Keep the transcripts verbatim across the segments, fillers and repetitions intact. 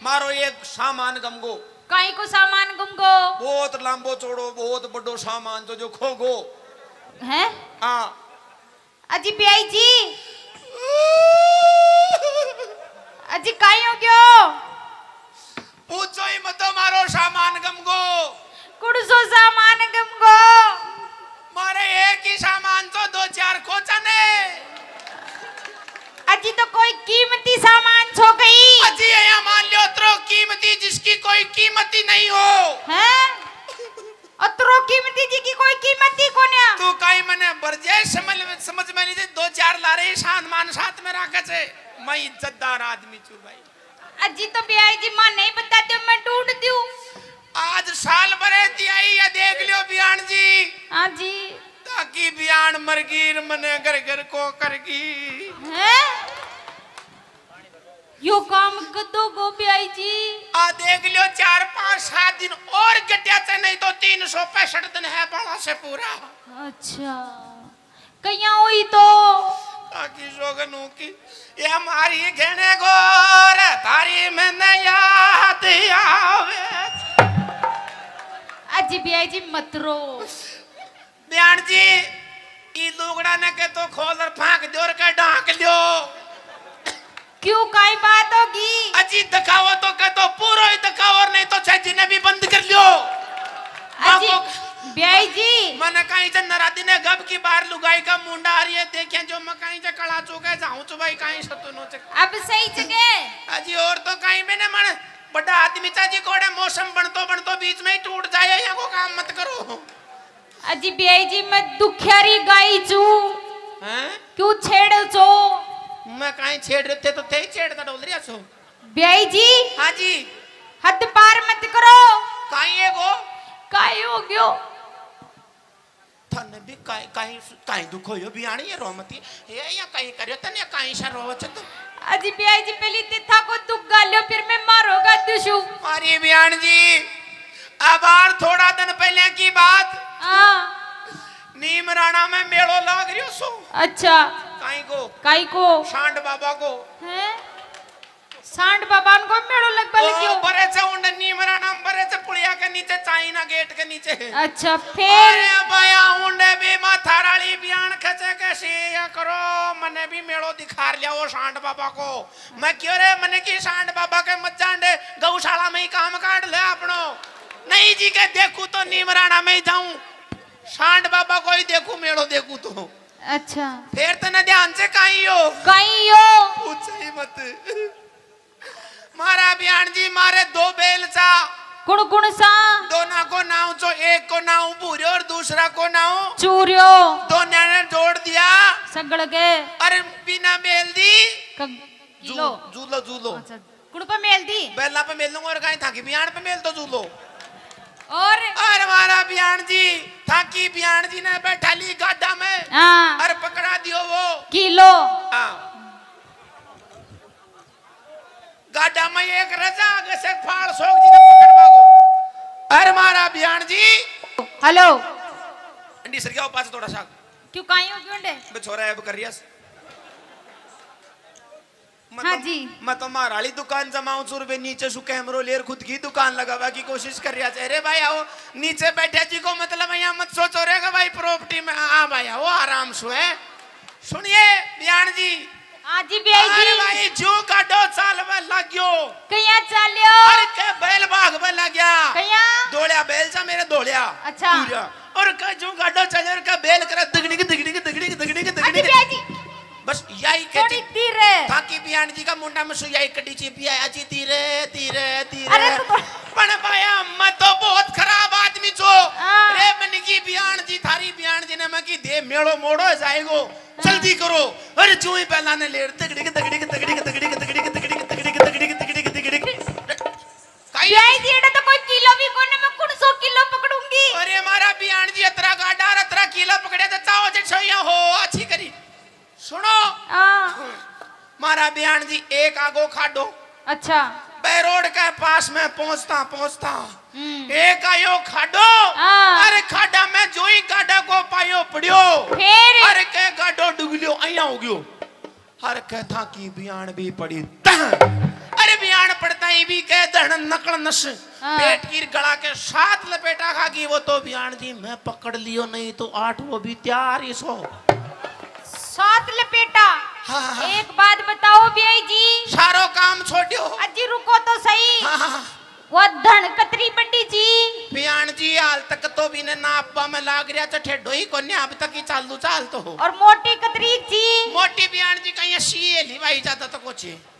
मारो एक सामान गमगो। काई को सामान गमगो? बहुत लंबो चौड़ो, बहुत बड़ो सामान तो जो खोगो। हैं? हाँ। अजी ब्याई जी, अजी काई हो गयो? पूछो ही मत, मारो सामान गमगो। कुण सो सामान गमगो? मारे एक ही सामान तो दो चार कोचा ने। अजी तो कोई कीमती सामान छो गई। अजी या मान लियो, अतरो कीमती जिसकी कोई कीमत ही नहीं हो। हैं? अतरो कीमती जी की कोई कीमत ही कोन्या। तू काई मने बरजे समझ, समझ में नहीं जे, दो चार लारे सामान साथ में राखे छे। मैं इज्जतदार आदमी छू भाई। अजी तो ब्याई जी मां नहीं बता दो, मैं ढूंढ दूं। आज साल भरे ती आई या देख लियो बियान जी। हाँ जी। ताकि बियान मरगीर मने घर घर को करगी। हैं? यो काम कदो गो ब्याई जी? आ देख लियो, चार पांच सात दिन और गड्ढा से, नहीं तो तीन सौ पैंसठ दिन है बाला से पूरा। अच्छा, कईया हुई तो। ताकि जोगनू की ये मारी घेने गोर थारी मैंने याद आवे। अजी ब्याई जी मत रो। ब्यान जी, ई लुगड़ा ने के तो खोल और फांक दो और के ढांक लियो। क्यों, काई बात होगी? अजी दिखाओ तो के तो पूरो ही दिखाओ और नहीं तो छे जिन्हें भी बंद कर लियो। अजी, माको ब्याई जी। मने कहीं से नरादी ने गब की बार लुगाई का मुंडा आ रही है, देखें जो मैं कहीं से कला चुके जाऊं चुबाई कहीं सतुनो चक। अब सही जगह। अजी और तो कहीं मैंने मन बड़ा आदमी चाची कोड़े मौसम बनतो बनतो बीच में ही टूट जाए, या को काम मत करो। अजी ब्याई जी, मैं दुखियारी गाई चू। हैं? क्यों छेड़ो चो? मैं काई छेड़ रहे थे, तो थे ही छेड़ता डोल रिया सो। ब्याई जी। हाँ जी। हद पार मत करो। काई है गो? काई हो गयो? थने भी काई, काई, काई दुख होयो बियाणी ये रो मती। ये या काई करियो तने काई सा रोवो छ तू? अजी ब्याई जी, पहली ते था को दुख गाल्यो, फिर मैं मारोगा दुशु। अरे बियान जी, अब आर थोड़ा दिन पहले की बात। हाँ। नीम राणा में मेलो लाग रियो सो। अच्छा। काई को? काई को? सांड बाबा को। हैं? सांड बाबा को मेलो लगवा ओ, लग्यो। बरे से उंडे नीम राणा में बरे से पुलिया के नीचे, चाइना गेट के नीचे। अच्छा, फिर? अरे बाया उंडे भी माथा राली बियान खचे के सी या करो, मने भी मेलो दिखा लिया वो सांड बाबा को। मैं क्यों रे, मने की सांड बाबा के मत जान दे, गौशाला में ही काम काट ले अपनो। नहीं जी के देखू तो नीमराणा में ही जाऊं, सांड बाबा को ही देखू, मेलो देखू तो। अच्छा। फिर तने ध्यान से काई हो? काई हो? पूछे ही मत। मारा बियान जी मारे दो बैल सा। कुण कुण सा? दोना को नाव चो, एक को नाव भूरियो और दूसरा को नाव चूरियो। दोन्या ने जोड़ दिया। सगड़ के। अरे बिना बैल दी। क-, जू-, लो। जूलो, जूलो। अच्छा, कुण पे मेल दी? बैला पे मेल दूंगा और काई थाकी बियान पे मेल तो जूलो। और? और मारा बियान जी, थाकी बियान जी ने बैठा ली गाडा में। हाँ। और पकड़ा दियो वो। किलो। हाँ। गाडा में एक रजा आगे से फाल सोग जी ने पकड़वा गो। अरे मारा बियान जी। हेलो। अंडी सर गया पास थोड़ा सा। क्यों काई हो क्यों डे? बे छोरा ऐब कर रिया। मैं हाँ तो, जी। मैं तो मार वाली दुकान जमाऊं चुर बे नीचे सु कैमरो लेर खुद की दुकान लगावा की कोशिश कर रिया। अरे भाई आओ, नीचे बैठे जी को मतलब यहाँ मत सोचो रे कि भाई प्रॉपर्टी में। हाँ भाई आओ, आराम सु है। सुनिए बियान जी। हाँ जी ब्याई जी। अरे भाई, जू गाडो चालवा लाग्यो। कहिया चाल्यो? अरे के बैल भागवा लाग्या। कहिया? धोलिया बैल सा मेरे धोलिया। अच्छा। पूरा। और के जू गाडो चले और के बैल करे दगड़ी की, दगड़ी की, दगड़ी की, दगड़ी की, दगड़ी की। ब्याई जी। बस यही के थोड़ी जी। धीरे। थाकी बियान जी का मुंडा में सुई आई कटी ची, बियाया जी धीरे, धीरे, धीरे। अरे तो थोड़ा पण भाया, मैं तो बहुत खराब आदमी छो। हाँ। रे मन की बियान जी, थारी बियान जी ने मैं की दे मेलो मोड़ो जाएगो। जल्दी करो। अरे जूं ही पहला ने लेर तगड़ी के, तगड़ी के, तगड़ी के, तगड़ी के, तगड़ी के, तगड़ी के, तगड़ी के, तगड़ी के, तगड़ी के, तगड़ी के। काई ब्याई जी, एड़ा तो कोई किलो भी कोने, मैं कुण सौ किलो पकड़ूंगी? अरे मारा बियान जी अतरा गाडा और अतरा किलो पकड़े तो चाहो जे छोया हो, अच्छी करी। सुनो। हाँ। मारा बियान जी एक आगो खाडो। अच्छा। बैरोड के पास में पहुंचता, पहुंचता हम्म। एक आयो खाडो। हाँ। अरे खाडा में जो ही गाडा को पायो पड़ियो। फिर? अरे के गाडो डुगलियो, अया हो गयो। अरे के थाकी बियान भी पड़ी। तह। अरे बियान पड़ता ही भी कह धन नकल नस। हाँ। पेट की गला के सात लपेटा खा गई वो तो बियान जी, मैं पकड़ लियो नहीं तो आठ वो भी तैयार ही सो। सात लपेटा। हाँ, हाँ। एक बात बताओ बियाई जी। सारो काम छोड़ियो। अजी रुको तो सही। हाँ, हाँ, हाँ। वो धन कतरी बड़ी जी। बियान जी हाल तक तो भी ने नापवा में लाग रहा तो ठेडो ही कोन्या, अब तक ही चालू चाल तो हो। और मोटी कतरी जी। मोटी बियान जी कहीं अस्सी है ली भाई, ज्यादा तो कुछ है।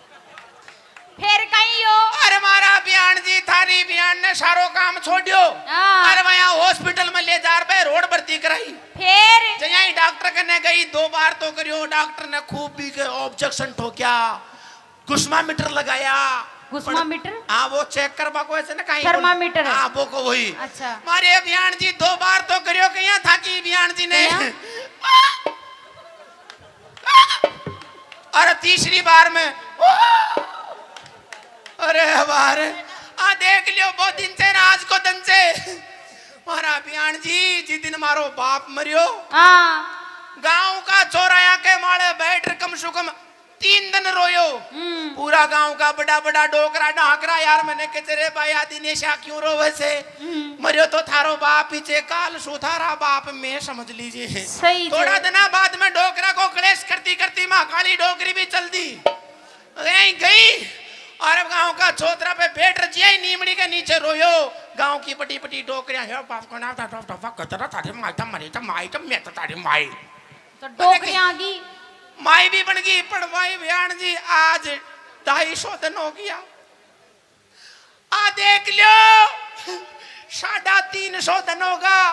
फिर कहीं हो। अरे मारा बियान जी, थारी बियान ने सारो काम छोड़ियो। हाँ। अरे वहाँ हॉस्पिटल में ले जा रहे, रोड भर्ती कराई। फिर? जहाँ ही डॉक्टर कने गई, दो बार तो करियो, डॉक्टर ने खूब भी के ऑब्जेक्शन ठोक्या, घुसमामीटर लगाया। घुसमामीटर? हाँ, वो चेक करवा को ऐसे ना कहीं। थर्मामीटर? हाँ, वो को वही। अच्छा। मारे बियान जी दो बार तो करियो, कहीं था कि बियान जी ने। कहीं? अरे तीसरी बार में, अरे बार, आ देख लियो, बहुत दिन से ना, आज को दिन से। मारा बियान जी, जिस दिन मारो बाप मरियो, हाँ। गांव का चौराया के माले बैठ कम से कम तीन दिन रोयो। हम्म। पूरा गांव का बड़ा बड़ा डोकरा ढाकरा यार, मैंने कहे, "रे भाई, आदि नेशा क्यों रोवे से? हम्म। मरियो तो थारो बाप पीछे, काल सु थारा बाप मैं समझ लीजिए।" सही थोड़ा जे। दिना बाद में डोकरा को क्लेश करती करती माँ काली डोकरी भी चल दी। गई, गई। और अब गांव का चौतरा पे बैठ रजिया ही नीमड़ी के नीचे रोयो। गांव की बड़ी बड़ी डोकरियां, "हे बाप को नाम था, था, था, था, कतरा था रे, माई था, मरी था, माई था, मैं था, था रे, माई।" तो डोकरियां आ गई। माई भी बन गई, पण माई बयान जी आज ढाई सौ दिन हो गया। आ देख लो, साढ़ा तीन सौ दिन होगा।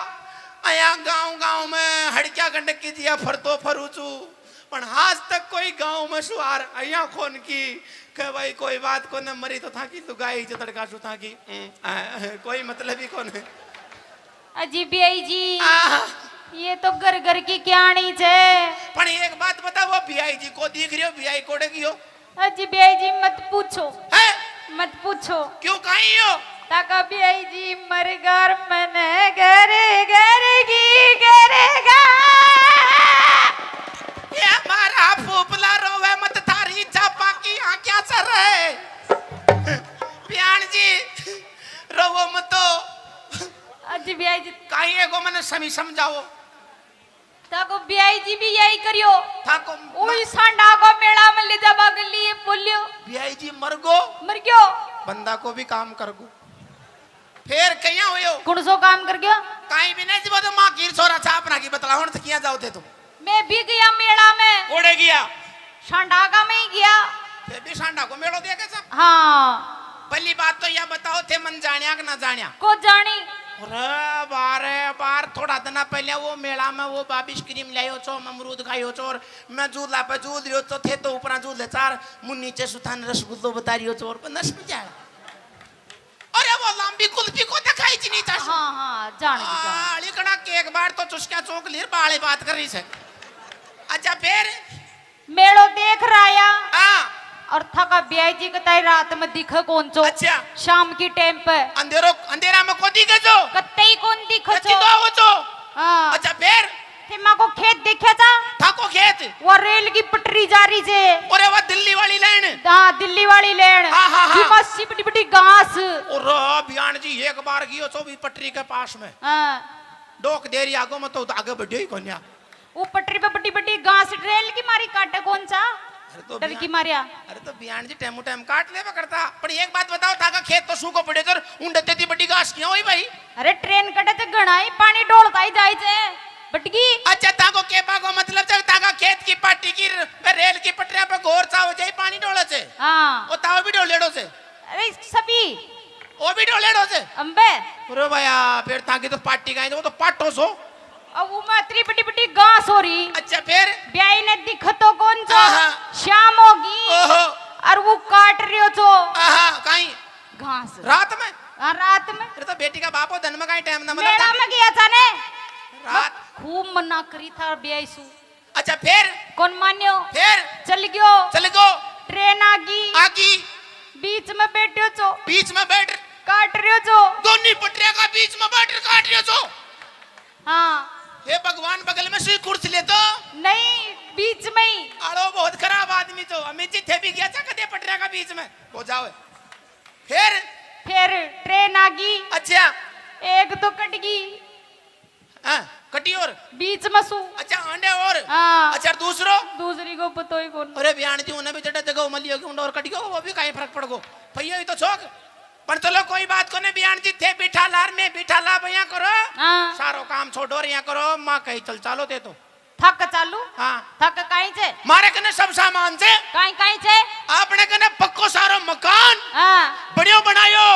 अया गांव गांव में हड़क्या गंडक की जिया फरतो फरू छू, पण आज तक कोई गांव में सुहार अया कौन की। कह भाई कोई बात को न मरी तो था की लुगाई जो तड़का सु था की। हम्म, आ, कोई मतलब ही कौन है। अजी बियाई जी, आह। ये तो घर घर की क्याणी छे। पण एक बात बता, वो बियाई जी को दिख रही हो, बियाई कोड़े की हो? अजी बियाई जी मत पूछो। हैं? मत पूछो। क्यों काई हो? ताका बियाई जी मर घर मन घर घर की घर गा। ये हमारा फूफला रोवे मत, थारी चापा की आंख्या सर है। बियान जी रोवो मत तो। अजी बियाई जी। काई है को मने समी समझाओ। ताको बियाई जी भी यही करियो। ताको उई सांडा को मेला में ले जावा के लिए बोलियो। बियाई जी मर गो। मर गयो। बंदा को भी काम कर गो। फिर कहिया होयो? कौन सो काम कर गयो? काई भी नहीं जी, वो तो माँ की छोरा छाप ना की बतला, हुन से किया जाओ थे तुम। मैं भी गया मेला में। कोड़े गया? सांडा का में ही गया। फिर भी सांडा को मेलो देखे सब? हाँ। पहली बात तो या बताओ थे मन जानिया कि ना जानिया? को जानी? अरे बारे बार, थोड़ा दिन पहले वो मेला में वो बाबिश क्रीम लायो छो, अमरूद खायो छो, और मैं झूला पे झूल रियो छो, थे तो ऊपर झूले चार, मुन नीचे सुथान रसगुल्लो बता रियो छो, और नस में जाए। अरे वो लंबी कुल्फी को दिखाई जी नहीं था। हाँ, हाँ, जान गई, जान गई। आली कणा के एक बार तो चुस्किया चौंक ली, बाले बात कर रही से। अच्छा फिर? मेलो देख रहा या। हाँ। और थाका बियाई जी कताई रात में दिखे कौन चो? अच्छा। शाम की टाइम पे। अंधेरो, अंधेरा में को दिखे जो? कत्ते ही कौन दिखे कत्ती जो? तो हो जो? हाँ। अच्छा फिर? थे माँ को खेत देखे था? थाको खेत? वो रेल की पटरी जा रही जे। अरे वो दिल्ली वाली लाइन? हाँ, दिल्ली वाली लाइन। हाँ, हाँ, हाँ। जी मस्सी बड़ी बड़ी घास। और बियान जी एक बार गयो तो भी पटरी के पास में। हाँ। डोक देरी आगो में तो आगे बढ़ियो ही कोन्या। वो पटरी पे बड़ी बड़ी घास रेल की मारी काटे कौन सा? अरे तो डर की बियान, मारिया। अरे तो बियान जी टाइमो टाइम काट लेवा करता। पर एक बात बताओ, थाका खेत तो सूखो पड़े तो उंडे तेती बड़ी घास क्यों हुई भाई? अरे ट्रेन कटे तो घणा ही पानी डोलता ही जाए जे। बटगी। अच्छा, ताको केबा को मतलब जब ताका खेत की पार्टी की र-, रेल की पटरियां पे घोर सा हो जाए, पानी डोले से। हाँ। वो ताव भी डोलेड़ो से। अरे सभी। वो भी डोलेड़ो से। अम्बे। अरे भैया, फिर ताकी तो पार्टी का है, वो तो पाटो सो। अब वो में इतनी बड़ी बड़ी घास हो रही। अच्छा, फिर? ब्याई ने दिख तो कौन छो? आहा। शाम होगी। ओहो। और वो काट रियो छो। आहा, काई? घास। रात में? हाँ, रात में। फिर तो बेटी का बाप हो, दिन में काई टाइम ना मिला मेला था। में गया था ने। रात। खूब मना करी था ब्याई सु। अच्छा, फिर? कौन मान्यो? फिर? चल गयो। चल गयो। ट्रेन आगी। आगी। बीच में बैठ्यो छो। बीच में बैठ। काट रियो छो। दोनी पटरिया का बीच में बैठ काट रियो छो। हाँ। हे भगवान, बगल में सुई कुर्सी ले तो। नहीं, बीच में ही। आलो बहुत खराब आदमी छो। अमित जी थे भी गया था कदे पटरिया का बीच में? हो जाओ। फिर? फिर ट्रेन आ गई। अच्छा। एक तो कट गई। हाँ, कटी और? बीच में सू। अच्छा, आंडे और? हाँ। अच्छा, दूसरो? दूसरी को पतो ही कौन। अरे बयान जी, उन्हें भी जटा जगह मली होगी, उंडा और कट गयो, वो भी कहीं फर्क पड़ गो। भैया, ये तो शौक। पर चलो, कोई बात कोने, बयान जी थे बिठा लार में बिठा ला बया करो। हाँ। सारो काम छोड़ो और यहाँ करो, माँ कही चल चालो ते तो। थक चालू। हाँ। थक काई छे? मारे कने सब सामान छे। काई काई छे? आपने कने पक्को सारो मकान, हाँ। बनियो बनायो,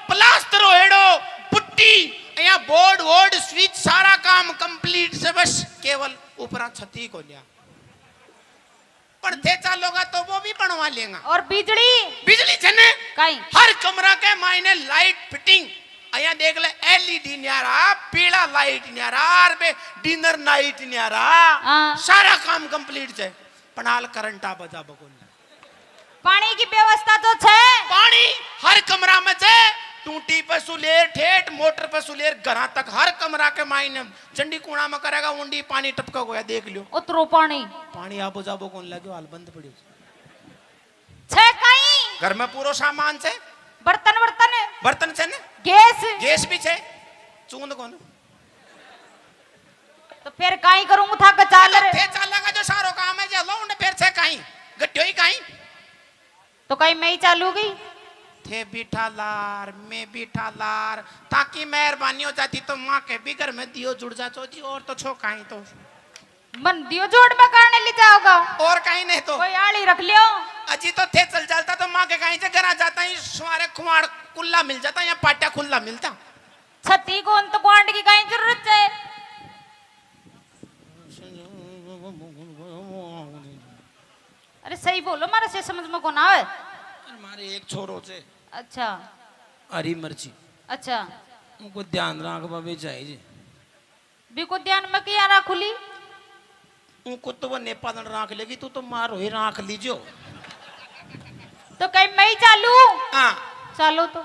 प्लास्टर होएड़ो, पुट्टी, यहाँ बोर्ड वोर्ड स्विच, सारा काम कंप्लीट से, बस केवल ऊपरा छती को लिया। पण थे चालोगा तो वो भी बनवा लेगा। और बिजली? बिजली छे ने? काई? हर कमरा के मायने लाइट फिटिंग। अया देख ले, एलईडी न्यारा, पीला लाइट न्यारा, और बे डिनर नाइट न्यारा। हाँ। सारा काम कंप्लीट छे। पण हाल करंट आ बजा बगोल। पानी की व्यवस्था तो छे? पानी हर कमरा में छे। टूटी पे सुलेर ठेठ, मोटर पे सुलेर घरा तक, हर कमरा के मायने। चंडी कूणा में करेगा, उंडी पानी टपका गया, देख लियो। उतरो पानी। पानी आबो जाबो कौन लगे, हाल बंद पड़ी। छे काई? घर में पूरो सामान छे। बर्तन, बर्तन। बर्तन छे ने? गैस। गैस भी छे। चूंद कौन? तो फिर काई करूँ, था के चाल रे। थे चालेगा जो सारो काम है, जे लो उन्हें फिर छे काई। गड्ढो ही काई। तो काई मैं ही चालू गई? थे बिठा लार, मैं बिठा लार, ताकि मेहरबानी हो जाती तो माँ के भी घर में दियो जुड़ जा चौथी, और तो छो काई तो। मन दियो जोड़ में करने ले जाओगा। और काई नहीं तो। कोई आली रख लियो। अजी तो थे चल चलता तो माँ के काई से घरा जाता ही सुमारे खुआड़ खुला मिल जाता या पाटा खुला मिलता। छती कौन तो क्वांट की काई जरूरत है? अरे सही बोलो, मारे से समझ में कौन आवे। मारे एक छोरो छे। अच्छा। हरी मिर्ची। अच्छा। उनको ध्यान रखवा भी चाहिए। बिको ध्यान में किया राखुली? उनको तो वो नेपाल राख लेगी, तू तो मार होई राख लीजो। तो कहीं मैं ही चालू? हाँ। चालो तो।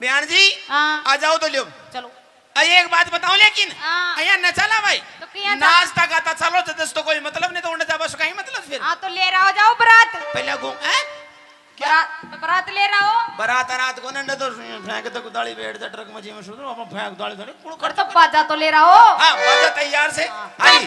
बयान जी, हाँ। आ जाओ तो लियो। चलो। अरे एक बात बताओ लेकिन, हाँ। अया न चला भाई। तो किया चला? नाचता गाता चलो तो दस तो कोई मतलब नहीं, तो उन्हें जाबा से कहीं मतलब फिर। हाँ, तो ले रहो, जाओ बरात। पहले घूम, हैं? बरात, बरात ले रहो। बरात रात को ना तो फेंक दे कुदाली, बैठ जा ट्रक में, जी में सुधरो, अपन फेंक दाली धरे, कुण और तो बाजा तो ले रहो। हाँ, बाजा तैयार से। हाँ। हाँ जी।